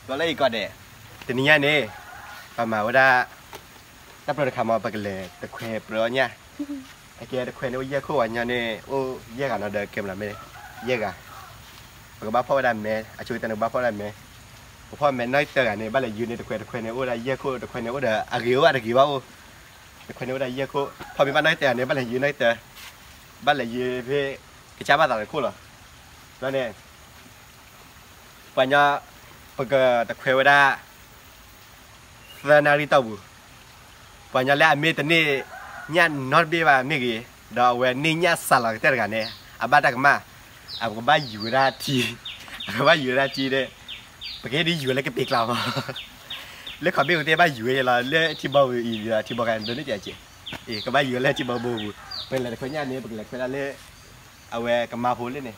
ကီးလၢအံၤကီးဒဲး, တနံၤညါန့ၣ် ပမၤဝဲဒၣ် တၢ်ပြၢတခါမ့ၢ် ပကလဲၤတခွဲပြၢအီၣ်ညၣ်, အကဲတခွဲန့ၣ်အိၣ်ယဲၢ်ခိၣ်ဝဲညီန့ၣ် အိၣ်ယဲၢ်ဂၤနီၤဒီး camera မ့ၢ်ယဲၢ်ဂၤ, ပကဘၣ်ဖီၣ်ဝဲဒၣ်မဲ, အဆိကတၢၢ်န့ၣ် ပဘၣ်ဖီၣ်ဝဲဒၣ်မဲ, ပဖီၣ်မဲနီၢ်တၢဂၤန့ၣ် ဘၣ်လဲၤယုၢ်န့ၣ်တခွဲ တခွဲန့ၣ်အိၣ်ဝဲဒၣ်ယဲၢ်ခိၣ် တခွဲန့ၣ်အိၣ်ဒီးအဂ့ၤအိၣ်အတဂ့ၤဘၣ်အိၣ်, တခွဲန့ၣ်အိၣ်ဝဲဒၣ်ယဲၢ်ခိၣ်, ဖီၣ်မ့ၢ်ဘၣ်နီၢ်တၢဂၤန့ၣ် ဘၣ်လဲၤယုၢ်နီၢ်တၢ, ဘၣ်လဲၤယုၢ်ဖဲ ကစၢ်ဘၣ်သးတခိၣ်လီၤ, ဘျီန့ၣ် ပှၤညီ ပကတခွဲဝဲဒၣ် သၢနၣ်ရံၣ်တီၢ်ပူၤ, ပှၤညီလၢအမ့ၢ်တန့ၢ်ညၣ်နီတဘ့ၣ်ဘၣ်မ့ၢ်ဂ့ၤ, ဒီးအဝဲန့ၢ်ညၣ်စှၤလီၤကတၢၢ်တဂၤန့ၣ် အဘၣ်တၢ်ကမၣ်, အကဘၣ်ယူၤဝဲဒၣ်ထံ, အကဘၣ်ယူၤဝဲဒၣ်ထံဒီး ပကဟ့ၣ်ဒုးယူၤဝဲလၢကပ့ၤကျါမး, လၢခီဘ့ၣ်ပူၤသ့ၣ်ဘၣ်ယူၤဝဲလီၤ လၢထံဘီပူၤအံၤဒီး ထံဘီကဒိးန့ၢ်တစဲး, ကဘၣ်ယူၤဝဲလၢထံဘီပူၤ, ပကလဲၤတခွဲညၣ်န့ၣ် ပကလဲၤခွဲဒၣ်လၢ အဝဲကမၤဖိလၢန့ၣ်,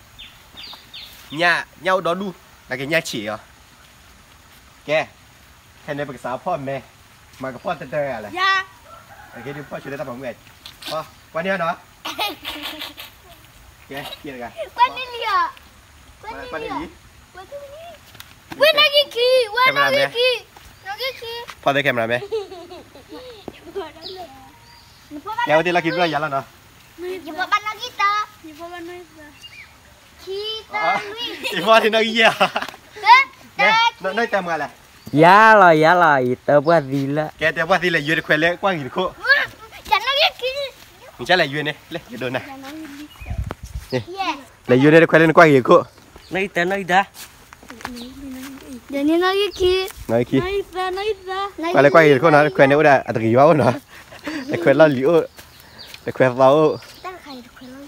ညၣ်အိၣ်ဒီဒူၣ်, နာ်က့ညၣ်ဆံးအီၤ, ကဲ, ခဲန့ၣ်ပကစးဖီၣ်မဲ, မၤကဖီၣ်တတၢဂၤလဲၣ်, ကဖီၣ်ဆိလၢတၢ်ပာ်မုၣ်, ကွၢ်န့ၢ်နီၤ, ကဲ, ကွၢ်န့ၢ်လံ, ကွၢ်န့ၢ်လံ, ဝဲနီၣ်ဂံၢ်ခံ, ဝဲနီၣ်ဂံၢ်ခံ, နီၣ်ဂံၢ်ခံ, ဖီၣ်သ့ camera မဲ, ကဲ အိၣ်တ့ၢ်လီၢ်ခံဘျီယၤလီၤနီၤ, ယဖီၣ်ဘၣ်နီၣ်ဂံၢ်တၢ, ယဖီၣ်ဘၣ်နီၣ်ဂံၢ်တၢ, ယဖီၣ်ထံနီၣ်ဂံၢ်ယဲၢ်, နီၣ်ဂံၢ်တၢမုၢ်လဲၣ်, ယၤလီၤ ယၤလီၤ ယတၢပှၢ်သံလၢ, ကဲ တၢပှၢ်သံလၢ ယုၢ်တခွဲလၢကွၢ်ဂ့ၤတခိၣ်, နကလဲၤယုၢ်န့ၣ် လၢယဒိနၤ, လဲၤယုၢ်န့ၣ်တခွဲလၢနကွၢ်ဂ့ၤတခိၣ်, နီၣ်ဂံၢ်တၢ နီၣ်ဂံၢ်တၢ, နီၣ်ဂံၢ်ခံ, ကွၢ်လၢကွၢ်ဂ့ၤတခိၣ်နီၤ တခွဲန့ၣ်အိၣ်ဒၣ်အတဂ့ၤဘၣ်အိၣ်နီၤ, တခွဲလီၢ်လံၤအိၣ်, တခွဲသီအိၣ်,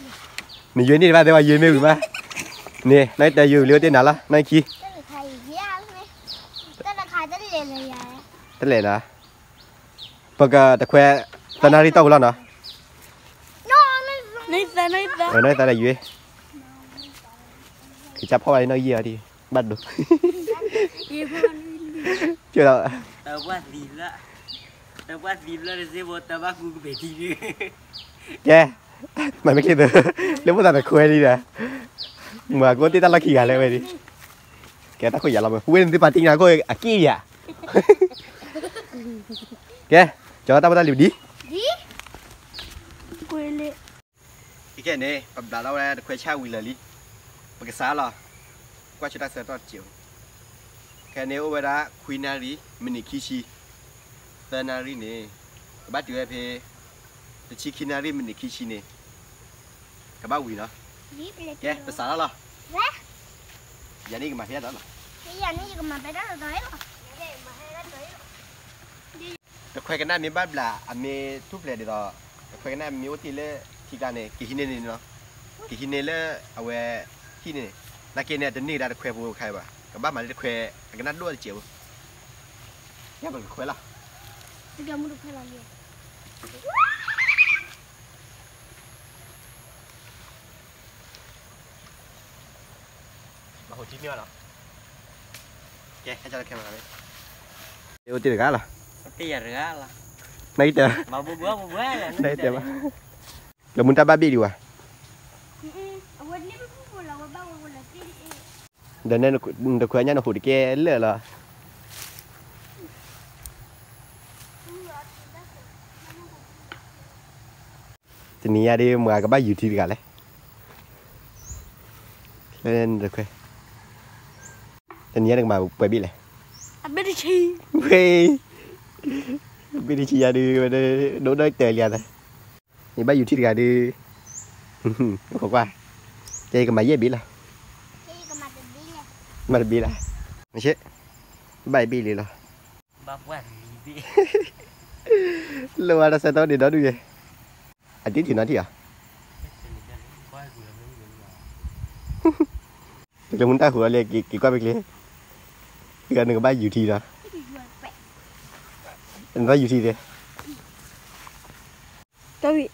နယုၢ်န့ၢ်တဘၣ်တဲဝဲယုၢ်မ့ၢ်ဝံၤဘၣ်, န့ၣ် နီၣ်ဂံၢ်တၢ ယုၢ်လံအိၣ်တ့ၢ်နၤလီၤ နီၣ်ဂံၢ်ခံ, တလဲၤနီၤ, ပကတခွဲ သၢနၣ်ရံၣ်တီၢ်ပူၤလီၤနီၤ, နီၣ်ဂံၢ်သၢ နီၣ်ဂံၢ်သၢလၢယုၢ်, ကစၢ်ဖီၣ်ဘၣ်လံနီၣ်ဂံၢ်အီၤဒံး, ဘၣ်ဒိ, ကၢ်လီၤ, တၢ်ပှၢ်သံလၢ, တၢ်ပှၢ်သံလၢတစ့ဖိတၢ်ဘၣ်ဃူကဘဲၤထံဒု, ကဲ, မၤမ့ၢ်ချ့သု, လၢဖိသၣ်တခွဲဒံးဒီး, မၤကအိၣ်တ့ၢ်တၢ်လီၢ်ခံဂၤလၢဝဲဒံး, ကဲတၢ်ခိၣ်ယၤလီၤမး ဝ့ၢ်န့ၣ်သုပာ်တံၢ်နၤခိၣ်အက့ၢ်ယၤ, ကဲ, ကၠီတၢ်ဖိတၢ်လံၤပဒံး, ခဲန့ၣ် ပဘျးထီၣ်ဝဲတခွဲဆၣ်ဝံၤလၢာ်လံ, ပကစးလီၤ, ကွၢ်ဆိတၢ်ဆၢကတီၢ်တစဲးဖိ, ခဲန့ၣ်အိၣ်ဝဲဒၣ် ခွံနၣ်ရံၣ် မံးနံးခံဆံ, သၢနၣ်ရံၣ်န့ၣ်, ကဘၣ်တုၤဝဲဖဲ တဆံခံနၣ်ရံၣ် မံးနံးခံဆံန့ၣ်, ကဘၣ်ဝံၤနီၤ, ကဲ ပစးလီၤလီၤ, ယၤန့ၣ်ယကမၤဖဲတၢ်လီၤ, တခွဲကနၣ်မ့ၢ်ဘၣ်ဘျး အမ့ၢ်ထူၣ်ဖျဲးဒ်သိး, တခွဲကနၣ်မ့ၢ်အိၣ်တ့ၢ်လၢထံကျါန့ၣ် ကဟံးန့ၢ်န့ၣ်နီၤ, ကဟံးန့ၢ်လၢအဝဲဟံၣ်န့ၣ်, နာ်က့န့ၣ် တန့ၢ်ဒၣ်တခွဲဖိခါဘၣ်, ကဘၣ်မၤလၢတခွဲ အကနၣ်ဒိၣ်တစဲးဖိ, ယပကခွဲလီၤ, ဘၣ်ဟိးထံန့ၢ်ဘၣ်လီၤ, ကဲ ဟဲကၠီလၢခဲမၤလီၤ, အိၣ်တ့ၢ်တဂၤလီၤ, နတဂၤ, နတဘၣ်, လၢမူတၢ်ဘၣ်ဘ့ၣ်ဒံးဝဲ, ဒီးနတခွဲညါနဟူးတကဲလၢာ်လီၤ, တနံၤညါဒ်မၤကဘၣ်ယူၤထံတဂၤလဲၣ်, လၢနတခွဲ, တနံၤညါနကမၤပှဲၤဘ့ၣ်လဲၣ်, ဘ့ၣ်တဆံ, ဘ့ၣ်တဆံညါဒ်, ဒိၣ်ဒီးတဲာ်လံ, ယဘၣ်ယူၤထံတဂၤဒ်, အိၣ်ခိးကွၢ်, ကဲယကမၤယဲၢ်ဘ့ၣ်လီၤ, မၤတဘ့ၣ်လီၤ, ဘၣ်ယဘ့ၣ်လံလီၤ, လၢဝဲတၢ်ဆၢကတီၢ်ဒ်ဒီဒူၣ်ယဲ, အတံၢ်ထံၣ်နီၤထံၣ်ဧါ, တကျဲမူတၢ်ဟူးလီၤလံ က့ၤကွၢ်ပကျဲ, နကဘၣ်ယူၤထံလီၤ, နဘၣ်ယူၤထံသ့, တၢ်ဝံၤ,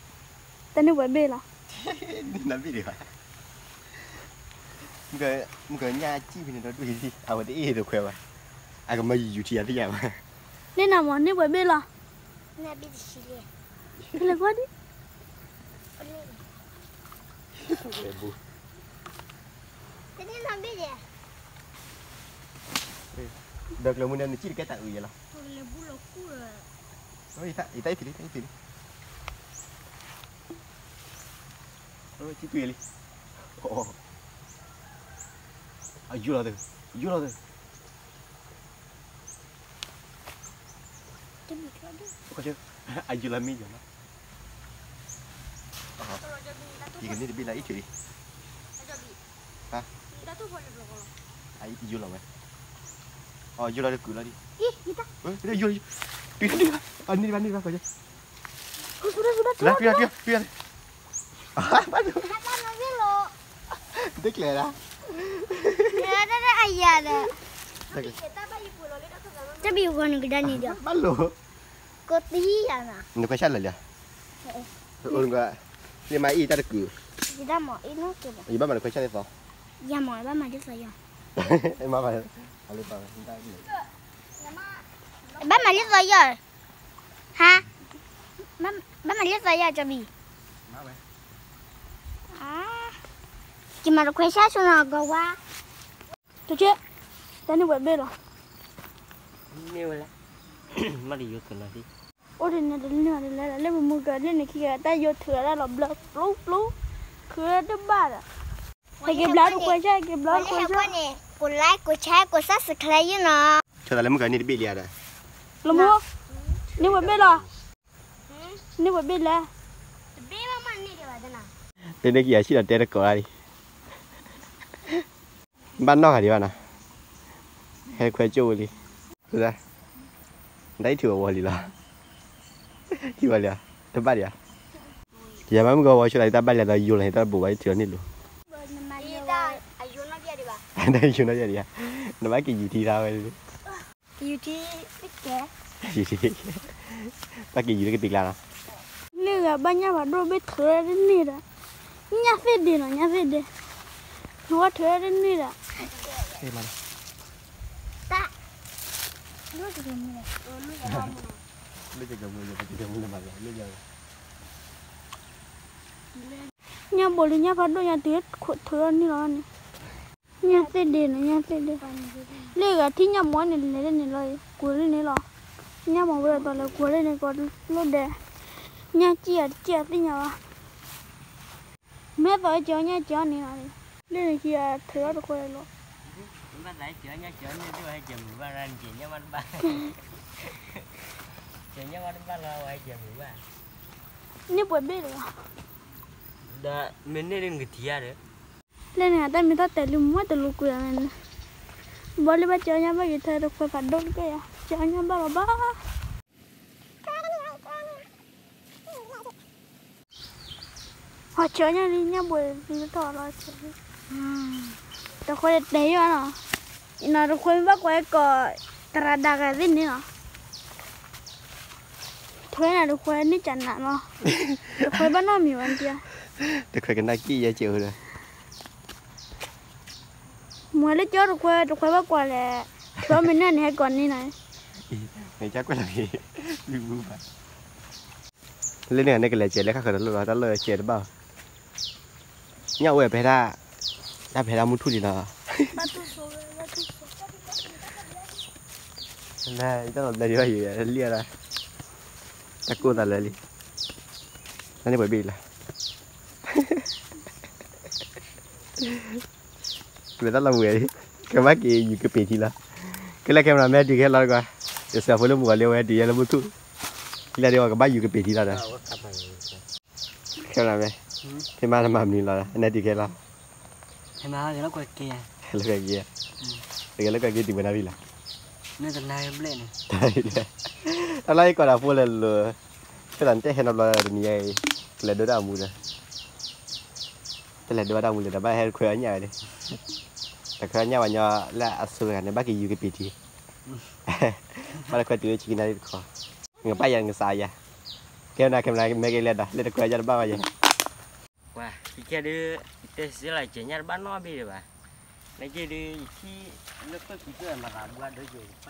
တၢ်န့ၢ်ပှဲၤဘ့ၣ်လီၤ, နဘ့ၣ်ဒံးဘၣ်, မုၢ်ကညၣ်စံၣ်ဖဲန့ၣ်ဒီဒူၣ်ယံၤ, အဝဲတအ့ၣ်တခွဲဘၣ်, အကမၤယူၤယူၤထံအသ့ၣ်ညါဘၣ်, န့ၢ်နၤမး န့ၢ်ပှဲၤဘ့ၣ်လီၤ, လဲၤကွၢ်ဒံး တန့ၢ်နီတဘ့ၣ်ယဲ, ဒီးကျၢၤမုၢ်န့ၣ် နစံၣ်တကဲတၢ်အုးယဲလီၤ. ယတၢ်အုးလံ, တၢ်အုးလံ. အယိလီၤသၢ, ယိလီၤသၢ. အယိလီၤမ့ၢ်ယိလီၤ. ယကန့ၢ်တဘ့ၣ်လၢအံၣ်ထုးလံ. ယိလီၤဝဲ. အယိလီၤတကုာ်လီၤဒံး. ယိလီၤ, ယိလီၤ, တုၤလီၤ, တုၤလီၤ, အန့ၢ်ဘၣ်န့ၢ်ဘၣ်ကီး, တုၤလီၤ, တုၤလီၤ, တုၤလီၤ, ဘၣ်ဒိ, တကျဲၤဒၣ်, တဘံၣ်ဂီၤနကဒါန့ၣ်ဒီး, ဘၣ်လိာ်, ကိးတံၢ်ယၤနၤ, နခွဲးဆၣ်လၢာ်လံဧါ, အိၣ်နကွၢ်, လၢမၤအံၤတၢ်တကုာ်, ယဘၣ်မၤနခွဲးဆၣ်လၢသီ, ယမၤဘၣ်မၤဒ်သိးယီၤ, မၤဘၣ်, ဘၣ်မၤဒ်သိးယီၤ, ဟါ, ဘၣ်မၤဒ်သိးယီၤ ကၠီဘံၣ်, ကမၤတခွဲးဆၣ်ဆိနီၤကီးဝါ, တက့ၢ်, တၢ်န့ၢ်ပှဲၤဘ့ၣ်လီၤ, မ့ၢ်ဝဲလဲၣ်, မ့ၢ်တယိကနၤဒံး, အိၣ်ဒ်န့ၣ်တလၢာ်တလၢာ်လၢ လၢပမုၢ်ကၤလၢန့ၣ်ခံဂၤ တၢ်ယိထုးဒၣ်လီၤဘျၢပျူပျူ, ထုးတဘၣ်ဒီး, ဟဲက့ၤဘျါတခွဲးဆၣ် က့ၤဘျါတခွဲးဆၣ်, ကိးlike ကိးshare ကိးsubscribeယနီၤ, ဆိသးလၢမုၢ်ကၤန့ၢ်တဘ့ၣ်လံဧါဒီး, လၢမုၢ်, န့ၢ်ပှဲၤဘ့ၣ်လီၤ, န့ၢ်ပှဲၤဘ့ၣ်လဲၣ်, တန့ၢ်က့ၤအဆံၣ်ဒီးတဲတကိးဒၣ်လံ ဘၣ်နီၢ်ဂၤဒံးဘၣ်နီၤ, ဟဲခွဲးကၠိဝဲလံ, တၢ်အံၣ်ထုးအဝီလံလီၤ, ထံၣ်ဘၣ်လံဧါ, တဘၣ်ဒံးဧါ, ယမၤမုၢ်ကီၢ်ဝီဆိလၢတၢ်ဘၣ်လံဒီးယိလီၤန့ၣ် တၢ်တဘိးဘၣ်အံၣ်ထုးအီၤန့ၣ်လိၤ, တၢ်ယိနီၢ်ယဲၢ်ဒံးဧါ, နဘၣ်က့ၤယံာ်ထံသးဝဲလံ ဘၣ်က့ၤယံာ်လၢကပံၤကျါနီၤ, လၢဂၤဘၣ်ညၣ်ဖးဒိၣ်ဘ့ၣ်ထုးတန့ၢ်ဒီး, ညၣ်သ့ၣ်ဒ့နီၤ ညၣ်သ့ၣ်ဒ့, နဝဲထုးတန့ၢ်ဒီး, ညၣ်ဘိးလၢညၣ်ဖးဒိၣ်ညါတုၤထုးတန့ၢ်လီၤန့ၣ်, ညၣ်သ့ၣ်ဒ့နီၤ ညၣ်သ့ၣ်ဒ့, လၢဂၤထံၣ်ညၣ်မီၤန့ၣ် လဲၤလၢန့ၣ်လီၤ, ကွၢ်လၢန့ၣ်လီၤ, ညၣ်မီၤဝဲအသိးလဲၤကွၢ်လၢန့ၣ်ကီးလိၣ်ဒဲး, ညၣ်စံၣ်အတစံၣ်အသ့ၣ်ညါဘၣ်, မ့ၢ်သိးကၠီညၣ်ကၠီန့ၣ်လီၤ, လၢန့ၣ်ခံဂၤထုးထီၣ်တခွဲးလီၤ, န့ၢ်ပှဲၤဘ့ၣ်လီၤ, ဒီးမ့ၢ်န့ၢ်ဒ်နကထံၣ်ဧါဒီး, လၢန့ၣ်အတၢ်မ့ၢ်တၢ်တဲလံမ့ၢ်တလူၤကွံာ်အဝဲန့ၣ်, ဘီလၢဘၣ်ကၠီညၣ်ဘၣ်က့ၤထဲတခွဲးဖးဒိၣ်တက့ၢ်ဧါ, ကၠီညၣ်ဘၣ်လီၤဘၣ် ဟီၣ်ဆၢညါလံ ညၣ်ဘိးလံထီၣ်လီၤဆၢ, တခွဲးတဲယီၤနီၤ, နီၤတခွဲးမ့ၢ်ဘၣ်ကွၢ်ကီး တရၤဒါဂၤသ့ၣ်န့ၣ်နီၤ, ထွဲနၤတခွဲးန့ၣ်ကနၤနီၤ, တခွဲးဘၣ်နီတမံၤဘၣ်နတၢ်, တခွဲးကနၣ်က့ၣ်ယဲက့ၢ်အိၣ်ဒီး မ့ၢ်လၢကၠီတခွဲး တခွဲးဘၣ်ကွၢ်လဲၣ်, ထွဲမ့ၢ်နၢ်န့ၣ်ဟဲကီးန့ၣ်နီၤ, မ့ၢ်ကွၢ်လၢ လၢန့ၣ်န့ၣ်ကလဲၤစဲးလၢခါဃၢၤတလိၣ်လီၤ တၢ်လၢစဲးတဘၣ်, ညၣ်အိၣ်ဝဲဖဲဒၣ်, တၢ်ဖဲဒၣ်မုၢ်ထူၣ်လံလီၤ, တၢ်လီၤဘျဲဒံးဘၣ်ယံၤလံလီၤ, တၢ်ကိၢ်သးလၢလံ, တၢ်န့ၢ်ပှဲၤဘ့ၣ်လီၤ မ့ၢ်တၢ်လီၤဝဲလံ, ကဘၣ်က့ၤယူၤကပ့ၤထံလီၤ, ကဲလၢ camera man တုၤခဲလီၤတကွၢ်, ယစၢၤဖိလၢမုၢ်ဂီၤလံဝဲတုၤယဲလၢမုၢ်ထူၣ်, လၢဒ်ဝဲကဘၣ်ယူၤကပ့ၤထံလီၤဒီး, camera man, ဖဲမၤနမၤမနုၤလီၤ နဲတုၤခဲလီၤ, လၢကဲ, တကဲလၢကဲက့ၤတုၤဝဲနၤဘၣ်လီၤ, တၢ်လၢယကိးဒၣ်ဖိလဲၣ်လိၤ, ဖဲလၢတဲဟဲနီတဘျီတနံၤအံၤ, ကလဲၤဒိတၢ်အမူဒီး တလဲၤဒိဘၣ်တၢ်မူလဲၣ်ဒီး ဘၣ်ဟဲတခွဲးအီၣ်ညၣ်ဝဲန့ၣ်, တခွဲးအီၣ်ညၣ်ဝဲညီလၢအဆိတဂၤန့ၣ် ဘၣ်က့ၤယူၤကပ့ၤထံ, ဘၣ်တခွဲးတုၤလၢဆံကနၣ်ရံၣ်တခီ, နကပၣ်ယၤနကစးယၤ, ကဲနၤ camera man က့ၤလဲၤဒီး လၢတခွဲးအီၣ်ညၣ်တဘၣ်ဘၣ်ယဲ, ပှၤ ယကဲဒုး, ယတဲစ့လီၤ ယကဲညၣ်တဘၣ်နီတဘ့ၣ်ဒံးဘၣ်, နကဲဒုး ယထံၣ်လၢပၢၢ်ခံကၢၢ်မၤသးဘှါဒိကဲၤ လၢခ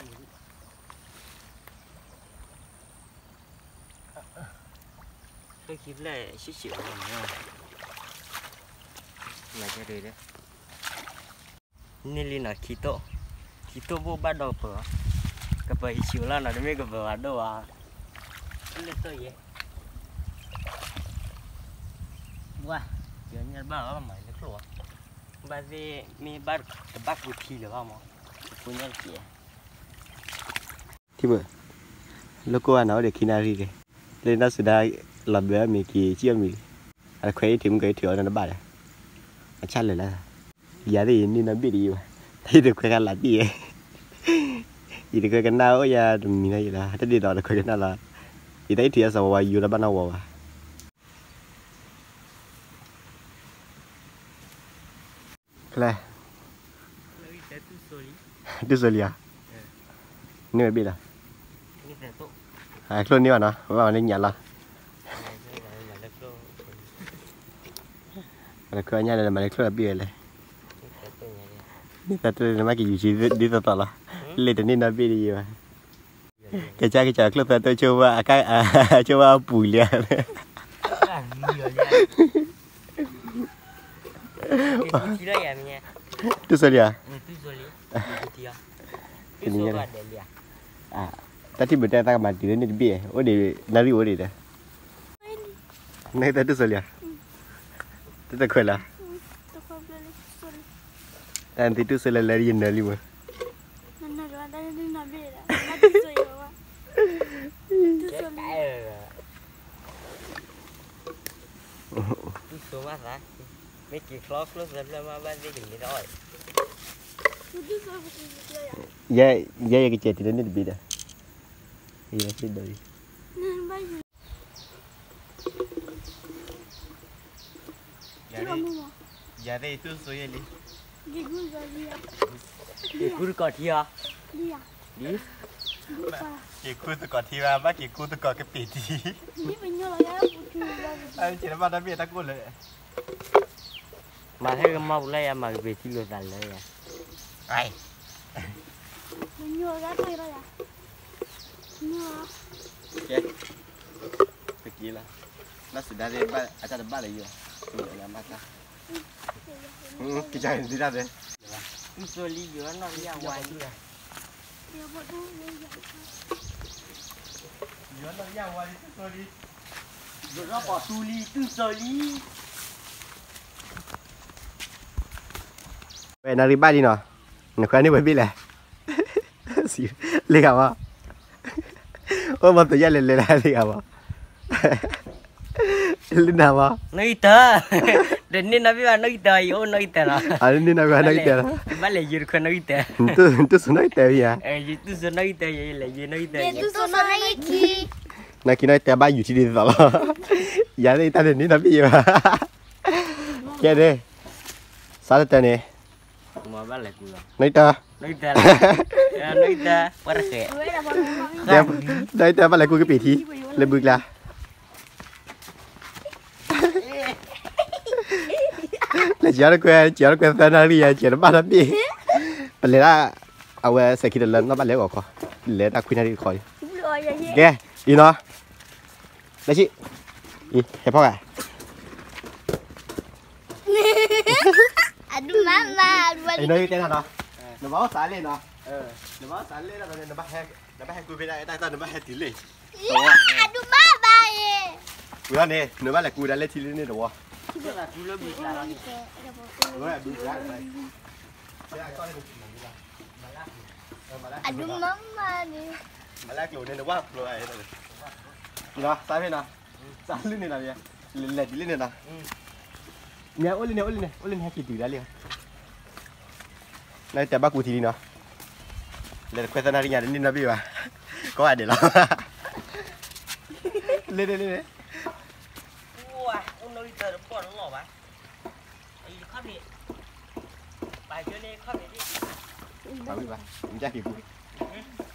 ံဖျၢၣ်ဆံးဆံးအီၤမး, မၤကဲဒုး, န့ၢ်လံနီၤခံတိၢ်, ထံတိၢ်ဘိၣ်ဘၣ်ဒီးကပၢၤ, ကပၢၤဟံးဆူၣ်လီၤနီၤ, တမ့ၢ်ကပၢၤဝဲဒိၣ်ဘၣ်. လၢတိၢ်ယဲ, ဝါ, ယညၣ်တဘၣ်ဘၣ်မၤလၢချိၣ်ဘၣ်, ဘၣ်သ့ၣ်မ့ၢ်ဘၣ်တဘၣ်ကူထံလၢၤဘၣ်မး, ကူညၣ်တက့ၢ်. ထံဘၢၣ်, လၢကိၢ်ဘၣ်နီၤအိၣ်ဒီးခံနၣ်ရံၣ်က့ၤ, လၢနီၢ်စူၤဒါလီၤဘၢအီၣ်မ့ၤက့ၤ စံၣ်အီၣ်မ့ၤလံ, အတခွဲအံၤထုးမုၢ်ကီးအံၤထုးအီၤနီတဘၣ်ဒီး, အဆၣ်လၢာ်လၢ်, ယၤသ့ၣ်ယန့ၢ်နီၢ်ဘ့ၣ်ဒ်အံၤဘၣ်, ယတခွဲကနၣ်လၢ်တံၢ်ယဲ, ယတခွဲကနၣ်အိၣ်ယၤတမံၤနီၤယဲလီၤ, တဒ်သိးတခွဲကနၣ်လီၤ, ယတၢ်အံၤထုးအီၤစီၤဝါဝါယိၤလၢဘၣ်နီၢ်ဝီၤဘၣ်. ကျဲ, တူၢ်စိလံဧါ, န့ၢ်ဝဲဘ့ၣ်လီၤ, ကျိၣ်န့ၢ်ဝဲဘ့ၣ်လီၤ, ဘၣ်မၤလၢညၣ်လီၤ, မၤလၢကျိၣ်, မၤလၢကျိၣ်ညၣ်ဒီး မၤလၢကျိၣ်လီၤဘ့ၣ်ဝဲလဲၣ်, နသးတရၢ်န့ၣ်မ့ၢ်ကယူၤဆံဒ်သိးသိးလီၤ, လ့တန့ၢ်နီၢ်ဘ့ၣ်ဒ်အံၤဘၣ်. ကစၢ်ကစၢ်ကျိၣ်သၢတိၢ်ဆိဝဲ, ဆိဝဲအပူၤလံဧါ, တူၢ်စိလံဧါ, တနံၤညါ, တၢ်ထံၣ်ဘၣ်တဲသးကမၤတံၢ်လၢန့ၣ်တဘ့ၣ်, အိၣ်ဒံး, နၣ်ရံၣ်အိၣ်ဒံးဒီး, နတတူၢ်စိလံဧါ, တတခွဲးလၢ တၢ်နသုတူၢ်စိလၢလဲၤယနၢၤလံမး, မ့ၢ်က့ၤချီကျိၣ်သၢဖျၢၣ်မးဘၣ်သ့ၣ်ကန့ၢ်တၢ်အီၣ်, ယဲယကစဲးတုၤလၢန့ၣ်တဘ့ၣ်ဒီး, ယဲ ယၤသ့ၣ်တူၢ်စိယဲလံ, က့ၤကူသကိးထံဧါ, က့ၤကူသကိးထံဘၣ်, ဘၣ်က့ၤကူသကိးကပ့ၤထံ, ဆဲးတဘၣ်တၢ်ဘ့ၣ်တၢ်ကိၢ်လၢာ်, မၤဟဲကမၣ်ပူၤလၢယၤ မၤကပ့ၤထံလိာ်သးလၢယၤ, ကဲ, တက့ၢ်လီၤ, နီၢ်စူၤဒါသ့ၣ် အတၢ်တဘၣ်လၢယၤ, မၤတၢ်, ကစၢ်ဒုတၢ်သ့ၣ်, ယီၢ်နီၢ်ယၢ်ဝါလံ, ယီၢ်နီၢ်ယၢ်ဝါလံ, တူၢ်စိလံ, တူၢ်စိလံ, ဝဲနၣ်ရံၣ်ဘၣ်လံနီၤ, နခွဲးန့ၢ်ဝဲဘ့ၣ်လဲၣ်, လ့ဂၤမး, အိၣ်မၤသယဲၢ်လဲၤလဲၤလၢလ့ဂၤမး, လၢနၤမး, နီၣ်ဂံၢ်တၢၢ်, တန့ၢ်နီၢ်ဘ့ၣ်ဘၣ်နီၣ်ဂံၢ်တၢၢ်, ယအိၣ်နီၣ်ဂံၢ်တၢၢ်လီၤ, န့ၢ်နီၢ်ဂံၢ်တၢၢ်, ဘၣ်လဲၤယုၤတခွဲးနီၣ်ဂံၢ်တၢၢ်, တူၢ်စိနီၣ်ဂံၢ်တၢၢ်ဧါ, ယတူၢ်စိနီၣ်ဂံၢ်တၢၢ်, ယလဲၤယုၤနီၣ်ဂံၢ်တၢၢ်, နီၢ်ဂံၢ်တၢၢ်ဘၣ်ယူၤထံဒ်သိးလီၤ, ယၤသ့ၣ်တၢ်န့ၣ်န့ၢ်နီၢ်ဘ့ၣ်ယဲဘၣ်, ကဲန့ၣ်, စးတတၢၢ်န့ၣ်, နီၣ်ဂံၢ်တၢၢ်, နီၣ်ဂံၢ်တၢၢ်ဘၣ်လဲၤကူကပ့ၤထံ, လၢဘုကျါ လဲၤစံၣ်အီၤတကွဲ, စံၣ်အီၤတကွဲသၢနၣ်ရံၣ်ယဲ, စံၣ်တဘၣ်တၢ်ဘ့ၣ်, ပလဲၤဒၣ်, အဝဲစဲးခံတလၢနီၢ်ဘၣ်လဲၤဂီၤခီ, လဲၤတၢ်ခွံနၣ်ရံၣ်တခီ, ကဲ, အံၤနီၤ, လၢဆံ, အံၤ ဟဲဖီဂၤ, အဒုမၤမၤ, အံၤနီၤ ယတဲနၤနီၤ, နဘၣ်အိၣ်သးလ့ၣ်နီၤ, နဘၣ်အိၣ်သးလ့ၣ်ဒီး နဘၣ်ဟဲကူဖဲဒၣ်တၢ် နဘၣ်ဟဲတုၤလ့ၣ် အဒုမၤဘၣ်အံၤ, ဝံၤလီၤန့ၣ် နဘၣ်လဲၤကူဒၣ်လၢထံလၢန့ၣ်တဝီ, အဒုမၤမၤန့ၣ်, မၤလၢကျိၤန့ၣ် နဝၢ်ကျိၤ, စးဖဲနီၤ, စးလၢန့ၣ်နီၤ, လဲၤတုၤလၢန့ၣ်နီၤ, မ့ၢ်အိၣ်လၢန့ၣ် အိၣ်လၢန့ၣ် အိၣ်လၢန့ၣ် ဟဲက့ၤတုၤဒၣ်လံ, နတဲဘၣ်ကူထံလံနီၤ, လဲၤတခွဲသၢနၣ်ရံၣ်ညါ တန့ၢ်နီၢ်ဘ့ၣ်ဘၣ်, ကိးဂၤဒဲးလီၤ, လ့န့ၣ်လ့န့ၣ်,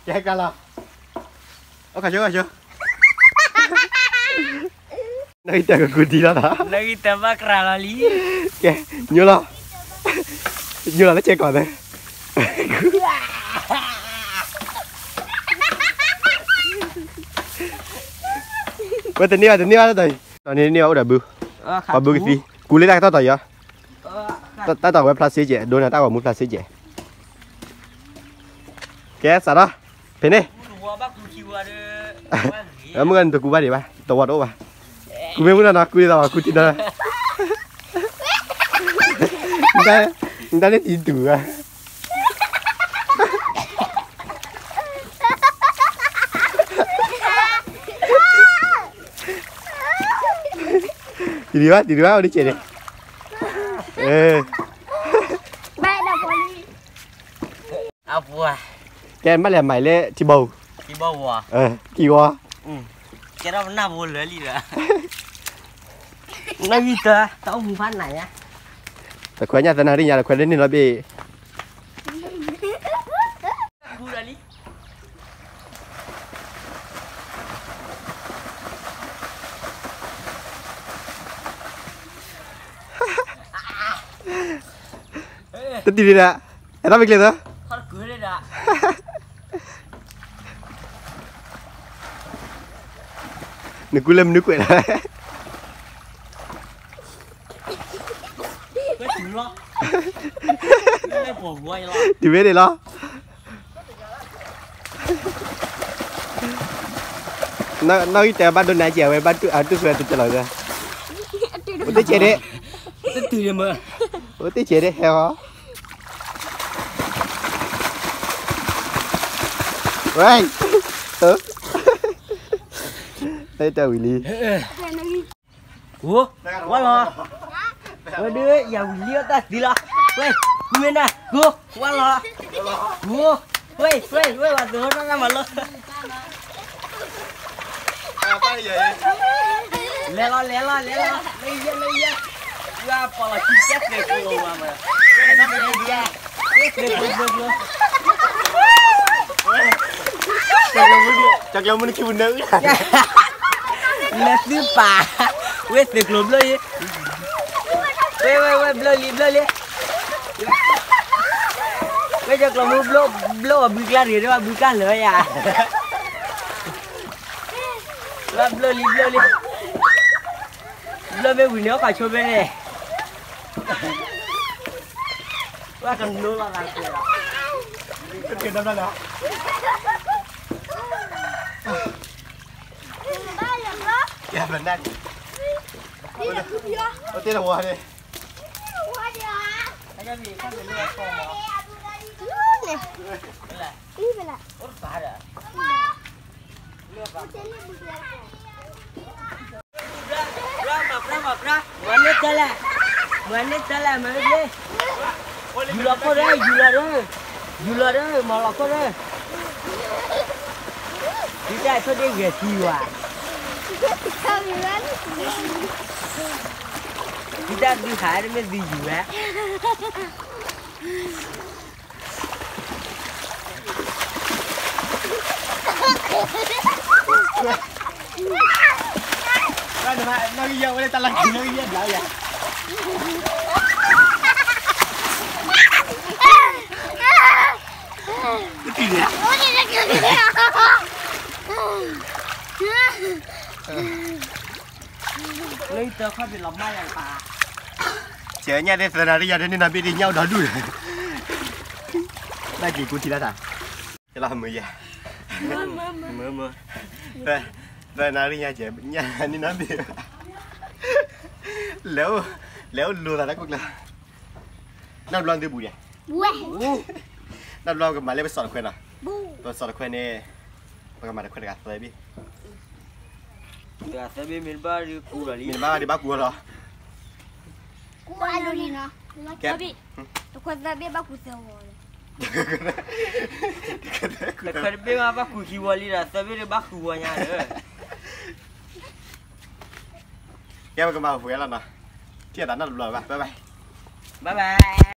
ကဲကလီၤ, အိၣ်ခါဆိ ခါဆိ, နီၢ်ဂံၢ်တၢၢ်ကကူထံလီၤနီၤ, နီၢ်ဂံၢ်တၢၢ်ဘၣ်ကြၤလီၤလံ, ကဲ, ညိလီၤ, ညိလီၤလၢဆဲးကီးသၢ ဝဲတန့ၢ်ဘၣ် တန့ၢ်ဘၣ်တၢ်အံၤ, တန့ၢ်ဘၣ်အိၣ်ဒီးဘု, ပှၤဘုကသံ, ကူလၢတၢ်ကတီၢ်တီၤယီၤ, တၢ်တီၤဝဲဖျါစ့ကဲး, ဒိနၤတၢ်ဂီၤမူဖျါစ့ကဲး, ကဲစးထီၣ်, ဖဲန့ၣ်, မုၢ်ဂၤနတကူဘၣ်ဒံးဘၣ်, တဝီတအိၣ်ဘၣ်, ကူမ့ၢ်မုၢ်နီၤနီၤ ကူဒ်သိးဘၣ် ကူတံၢ်နီၤ, နတၢ်န့ၣ်တံၤတူၢ်ဘၣ် တံၤဒံးဘၣ် တံၤဒံးဘၣ် အိၣ်တကဲးန့ၣ်, ကဲဘၣ်လဲၤမၤလၢထံဘီပူၤ, ထံဘီပူၤ, ထံဘီ, ကဲထီၣ်ပနၢ်ဖိလၢာ်လံဒီး, နဂံၢ်တၢ် တၢ်အိၣ်မူဖးနးညါ, တခွဲညါသနၢ်ရံၣ်ညါ တခွဲလၢန့ၣ်လီၤဘ့ၣ် တတံၤဒံးဒၣ်, အဲၣ်ဒိးမ့ၢ်ကျဲသၢ, နကူလၢမနုၤကွဲးလီၤ, တုၤမ့ၢ်န့ၣ်လီၤ နီၣ်ဂံၢ်တဲဘၣ်ဒိးနၤကဲးဝဲ ဘၣ်အတုၢ်ဆွဲတကဲးလီၤ, အိၣ်တကဲးဒ့, အိၣ်တကဲးဒ့ ဟဲဟီ, ဝဲ, တၢ်ဝံၤလံ ဝဲလီၤ, ဝဲဒုး ယၤဝံၤလံအတၢ်သံလီၤ, ဝဲ, မ့ၢ်နၤ, ဝဲလီၤ, ဝဲ, ဝဲ, ဝဲ, ဝဲ, ဝဲ, ဝဲ, ဝဲ, ဝဲ, လဲၤလီၤ လဲၤလီၤ လဲၤလီၤ လၢယဲ လၢယဲ, ဝဲပီၣ်လီၤခံကဲသဲးကျိၤဝဲမး, ကၠီၤကျၢၤမုၣ်နခံပူၤနၢအုၣ်, လဲၤသုပာ်, ဝဲသဲးကျိၤဘျၢလံ, ဝဲ ဝဲ ဝဲ ဘျၢလံ ဘျၢလံ, ဝဲကၠီၤကျၢၤမုၣ် ဘျၢအီၤဘုကျါတဂ့ၤ တဘၣ်ဘုကျါလၢာ်ယၤ, ဘျၢလံ ဘျၢလံ, ဘျၢမ့ၢ်ဝံၤန့ၣ် အီၣ်ခီဆိဖဲန့ၣ်, ဝဲကနိလီၤသးကွဲးလီၤ, ကဲဘျၢနၢ်န့ၣ်, အိၣ်တ့ၢ်လီၤဝါန့ၣ်, မၤန့ၢ်တၢ်လဲၣ်, မၤန့ၢ်တၢ်လဲၣ် မၤန့ၢ်တၢ်လဲၣ်, ယူၤလီၤခိၣ်ဒီး ယူၤလီၤဒီး, ယူၤလီၤဒီး မၤလီၤခိၣ်ဒီး, သုတၢ်ဆိၣ်ဒ့ဂဲၤသံဝဲ, သုတၢ်ဒုးဟးတမ့ၢ်သုယူၤဝဲ လၢယတၢ်ခီၣ်ဖံးလီၤမၢ်ယၤပၢ်, ကဲညၣ်သ့ၣ်သၢနၤရံၣ်ယၤဒ်န့ၣ်နီၤ ဘ့ၣ်ဒ်ညၣ်အိၣ်ဒီဒူၣ်, ဘၣ်က့ၤကူထံလၢတၢ်, ကလီၤမုာ်ယၤ, မုာ်မုာ်, သၢနၤရံၣ်ညါကဲး ညၣ်န့ၣ်နီၤဘ့ၣ်, လဲၤအိၣ်, လဲၤအိၣ်လိၤသးတၢ်ခိၣ်ကျၢၢ်, နီတဘျီသုဘူးဒံး, နီတဘျီကမၤလၢပစီၣ်တခွဲနီၤ, ပစီၣ်တခွဲန့ၣ်, ပကမၤတခွဲတဂၤသၢဘ့ၣ်, တဂၤသၢဘ့ၣ်မ့ၢ်တဘၣ်ဒုးကူလီၤလံ, မ့ၢ်တဘၣ်ဒုးဘၣ်ကူလီၤ, ကဲ, တခွဲသၢဘ့ၣ်ဘၣ်ကူသၢဝီၤလီၤ, တခွဲတဘ့ၣ်ဘၣ်ကူခံဝီၤလံဒီး သၢဘ့ၣ်ဒုးဘၣ်ဃုဝီၤညါဒီး ကဲပကမၤပှဲၤလီၤနီၤ, ထံၣ်အသးနီတဘျီဘၣ်, bye bye, bye bye.